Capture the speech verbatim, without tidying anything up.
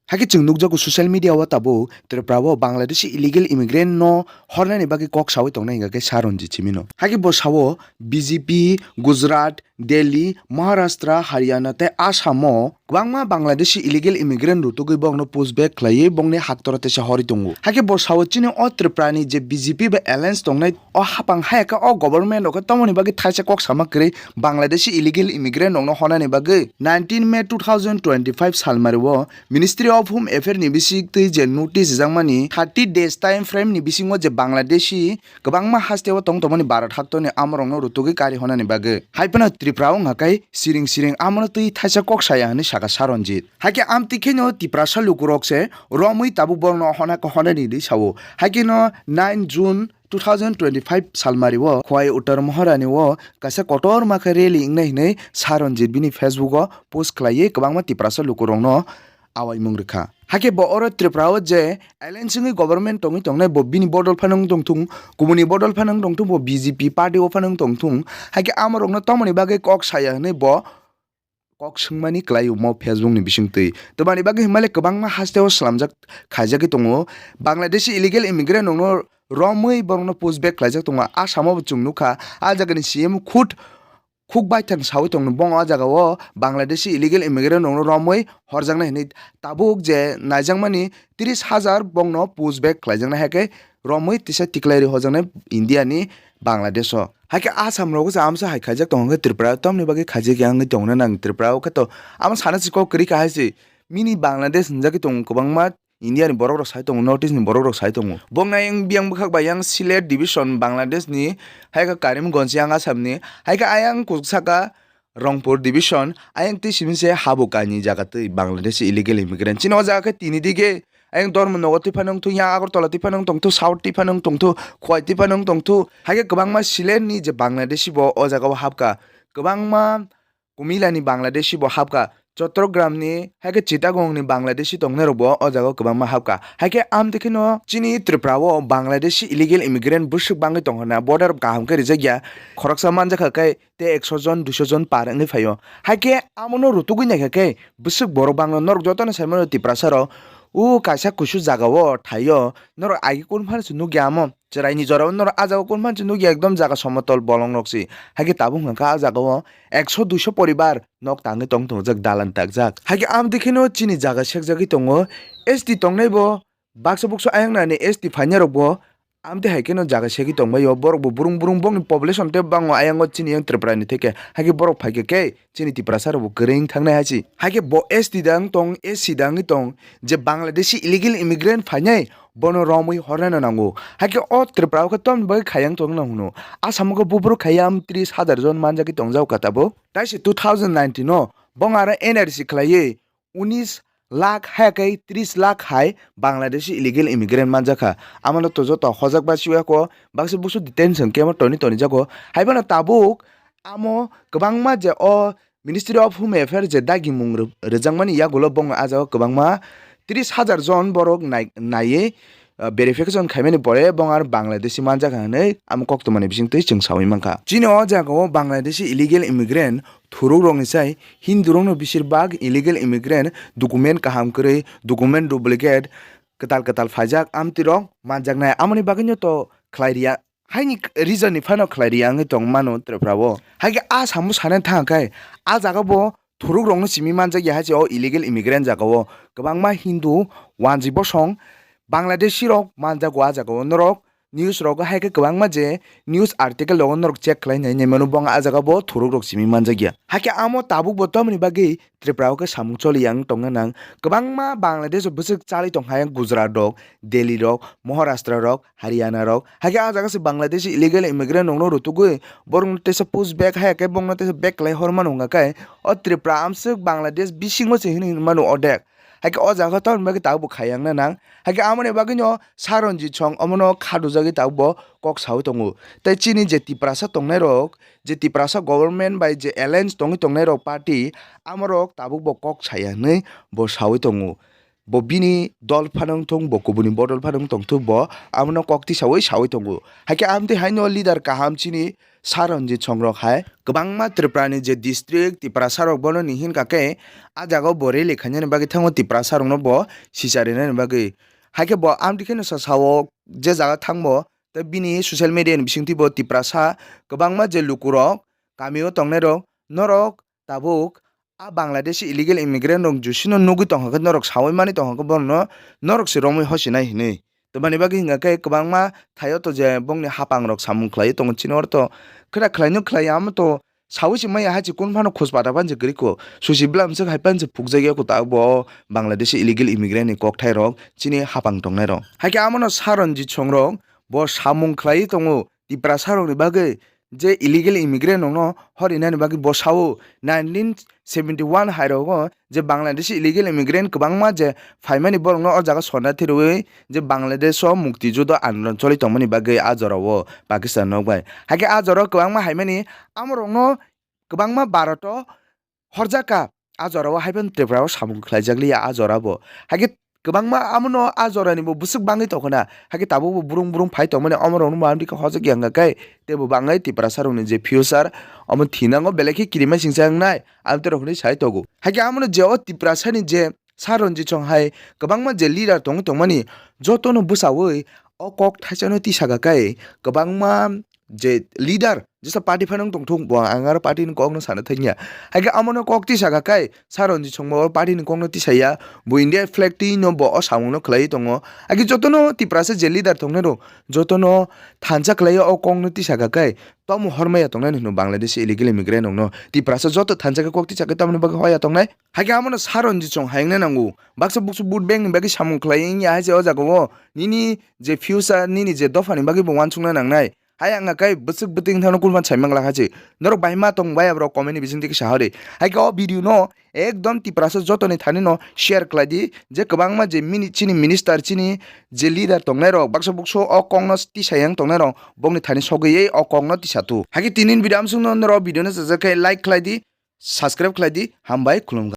Hakhe chwng nukjago social media o tabuk Tripura o Bangladeshi illegal immigrant no hornani bagwi kok sawi tongnai hwnkha khe Saronjit Simi no. Hakhe bo sao B J P, Gujarat, Delhi, Maharashtra, Haryana tei Assam o kwbangma Bangladeshi illegal immigrant rutugwi bokno push back khlaiwi bokni haktora teisa horwi tongo. Hakhe bo sao chini o Tripura ni je B J P bai alliance tongnai o hapang hai khe o government rok khe tomoni bagwi thaisa kok sama kwrwi Bangladeshi illegal immigrant rokno honani bagwi nineteen May two thousand twenty-five salmari o Ministry of Home Affair ni bisingtwi je notice rijakmani thirty days time frame ni bisingo je Bangladeshi kwbangma haste o tong tongmani Bharat haktorni amorokno rutugwi kari honani bagwi. Hai phano Tripura wngkha khe siring siring amono twi thaisa kok saya hwnwi saka Saronjit. Hakhe amtwi kheno Tiprasa lukurok se romwi tabuk borokno hona khe honani hinwi sao. Hakhe no nine June two thousand twenty-five salmari o Khowai Uttar Moharani o kaisa kotorma khe rally wngnai hinwi Saronjit bini Facebook o post khlaiwi kwbangma Tiprasa lukurokno awaimung rwkha. Hakhe bo oro Tripura o je alliance wngwi government tongwi tongnai, bo bini bodol phano wng tongthung, kubuni bodol phano wng tongthung, bo B J P party o phano wng tongthung. Hakhe amorokno tomoni bagwi kok saya hwnwi bo kok swngmani kwlai omo Facebook ni bisingtwi. Tamoni bagwi hinmale kwbangma haste o swlamjak khaijagwi tongo. Bangladeshi illegal immigrant rokno romwi borokno push back khlaijak tongo. Assam o bo chwng nukha, a jagani C M khud khuk baithang sawi tongno, bong o jaga o Bangladeshi illegal immigrant rokno romwi horjaknai hinwi. Tabuk je naijakmani tris hajar bongno push back khlaijaknai, hai khe romwi tisa tiklai rwi horjaknai India ni Bangladesh o. Hai khe Assam rogo se amsa hai khaijak tongo, hwnkhe Tripura tamni bagwi khaijak ya wngwi tongo na nang? Tripura o khe to amo sana si kok kwrwi kha hai se, mini Bangladesh hinjagwi tongo kwbangma. India ni borok rok sai tongo, North East ni borok rok sai tongo. Bong na yang biyang bwkhak bai yang Sylhet division Bangladesh ni, hai khe Karimganj yang Assam ni, hai khe ayang kuchuk saka Rongpur division, ayang twi simi se habo kainwi jaga twi Bangladesh illegal immigrant. Chini o jaga khe tini dige ayang Dharmanagar twi phano wngthung, yang Agartala twi phano wngtong thu, South twi phano wngtong thu, Khowai twi phano wngtong thu. Hai khe kwbangma Sylhet ni je Bangladeshi bo o jaga o hapkha. Kwbangma Kumilani Bangladeshi bo hapkha, Chottogram ni, hai khe Chittagong ni Bangladeshi tongnai rok bo o jaga o kwbangma hapkha. Hai khe amtwi kheno chini Tripura o Bangladeshi illegal immigrant bwswk bangwi tong hwnna, border kaham khe rijak ya, khoroksa manjakha khe tei ekso jon, duiso jon par wngwi phaio. Hai khe amono rutugwi naikha khe bwswk borok bangno. Norok jotono sai mano Tiprasa rok o kaisa kusu jaga o thaio, norok agi kun phano se nukya amo. Chwraini jorao norok ah jagao kun mansi nukya, ekdom jaga somotol bolongrok se. Hai khe tabuk hwnkha kha ah jagao ekso duiso poribar nok tangwi tong tongjak, dalan takjak. Hai khe amtwi kheno chini jaga sekjagwi tongo. S T tongnai bo baksa buksa ayang nani S T phainai rok bo amtwi hai kheno jaga segwi tongbaio. Borok bo burung burung bongni population tei bango ayango chini yang Tripura ni theke. Hai khe borok phai khe khe chini Tiprasa rok bo kwrwi wng thangnai hai se. Hai khe bo S T da wng tong, S C da wngwi tong, je Bangladeshi illegal immigrant phainai, bono romwi hornano nango. Hai khe o Tripura o khe tamni bagwi khayang tongna hwno. Asamo khe buphuru khayam tris hajar jon manjagwi tongjao kha tabuk. Taise two thousand nineteen o bong aro N R C khlaiwi unis lakh hai khe tris lakh hai Bangladeshi illegal immigrant manjakha. Amano to joto hojak ba siya ko baksa busu detention camp o toni toni jago. Hai phano tabuk amo kwbangma je o Ministry of Home Affairs je dagimung rw-, rwjakmani yagulo bongno ah jagao kwbangma tris hajar jon borok nai-, naiwi, ah, verification khaimani pore bong ar Bangladeshi manjakha hwnwi amo koktwmani bisingtwi chwng sawi mankha. Chini o jagao Bangladeshi illegal immigrant thuruk rokni sai Hindu rokno bisir bak illegal immigrant document kaham kwrwi, document duplicate, kwtal kwtal phaijak amtwi rok manjaknai. Amoni bagwino to khlai riya. Haini reason ni phano khlai ri wngwi tong mano Tripura o. Hai khe a samung sana thang khe a jaga bo thuruk rokno simi manjak ya hai se o illegal immigrant jaga o kwbangma Hindu, wanji bosong, Bangladeshi rok manjago a jaga o. Norok news rogo hai khe kwbangma je news article rogo norok check khlai nai nai mano, bo a jaga bo thuruk rok simi manjak ya. Hai khe amo tabuk bo tamoni bagwi Tripura o khe samung choli yang tongna nang. Kwbangma Bangladesh o bwswk chali tong hai Gujarat rok, Delhi rok, Maharashtra rok, Haryana rok. Hai khe ah jaga se Bangladeshi illegal immigrant rokno rutugwi borokno teisa push back hai khe bongno teisa back khlai hor mano hwnga khe o Tripura amswk Bangladesh bisingo se hwnwi mano odek. Hai khe o jaga tamoni bagwi tabuk bo khayang na nang. Hai khe amoni bagwino Saronjit song omono khadujagwi tabuk bo kok sawi tongo. Tei chini je Tiprasa tongnai rok, je Tiprasa government bai je alliance tongwi tongnai rok party, amorok tabuk bo kok saya hwnwi bo sawi tongo. bo bini dol phano wng thung, bo kubuni bodol phano wng tong thung, bo abono kok tisawi sawi tongo. Haikhe amtwi haino leader kaham chini Sir Ranjit Song rok hai kwbangma Tripura ni je district Tiprasa rok bono ni hinkha khe a jaga o bo rally khainani bagwi thango, Tiprasa rokno bo sicharinani bagwi. Haikhe bo amtwi kheno sa sao je jaga thangbo tei bini social media ni bisingtwi bo Tiprasa kwbangma je lukurok kami o tongnai rok norok tabuk a Bangladeshi illegal immigrant rok jusino nugwi tongkha khe norok sawi mani tongkha khe bono norok se romwi hosinai hinwi. Tamani bagwi hinkha khe kwbangma thaio to je bongni hapang rok samung khlaiwi tongo chini oro to khera khlaino khlaiya amo to sawi se maya hai se kun phano khus pata phano se kwrwi kho susi bwlam swk hai phano se phukjak ya kho ta bo Bangladeshi illegal immigrant ni kokthai rok chini hapang tongnai rok. Haikhe amono Sir Ranjit Song rok bo samung khlaiwi tongo Tiprasa rokni bagwi je illegal immigrant rokno horinani bagwi bo sao nineteen seventy one hai rogo je Bangladeshi illegal immigrant kwbangma je phaimani borokno o jaga sonna thwirowi je Bangladesh o mukti judo andolon choli tongmani bagwi a jorao Pakistan rok bai. Haikhe a jorao kwbangma haimani amorokno kwbangma Bharat o horjak kha, a jorao hai phano Tripura o samung khlaijak liya a jora bo. Haikhe kwbangma amono a jorani bo bwswk bangwi tongkha na, haikhe tabuk bo brung brung phai tongmani omorokno bo amtwi khe hojak ya wngkha khe teibo bangwi Tiprasa rokni je future omo thinango belai khe kirima singsa wngnai, amtwi rok hinwi sai tongo. Haikhe amono je o Tiprasa ni je Sir Ranjit Song hai kwbangma je leader tongwi tongmani jotono bwchawi o kok thaisano tisakha khe kwbangma je leader jesa party phano wng tongthung bo ang aro party ni kok no sana thangya. Haikhe amono kok tisakha khe Sir Ranjit Song bo party ni kok no tisaya, bo India flag twi no bo o samung no khlaiwi tongo. Haikhe jotono Tiprasa je leader tongnai rok jotono thansa khlaiwi o kok no tisakha khe tomo hormaya tongnai hino Bangladesh illegal immigrant rok no Tiprasa joto thansa khe kok tisakha tamoni bagwi hoya tongnai. Haikhe amono Sir Ranjit Song hai wngna nango. Baksa buksu vote bank ni bagwi samung khlai wngya hai se o jaga o. Nini je future, nini je dopha ni bagwi bo uansukna nangnai. Hai wngkha khe bwswk bwtwi wngthangno kulphano sai mangla hai se. Norok bai ma tong bai aborok comment ni bising twi kisa hori. Haikhe o video no ekdom Tiprasa jotoni thani no share khlai di. Je kwbangma je mini, chini minister, chini je leader tongnai rok, baksa buksu o kok no tisayang tongnai rok, bokni thani sogwi o kok no tisa thu. Haikhe tini ni video amsuk no norok video no chajak khe like khlai di, subscribe khlai di, hambai khulumkha.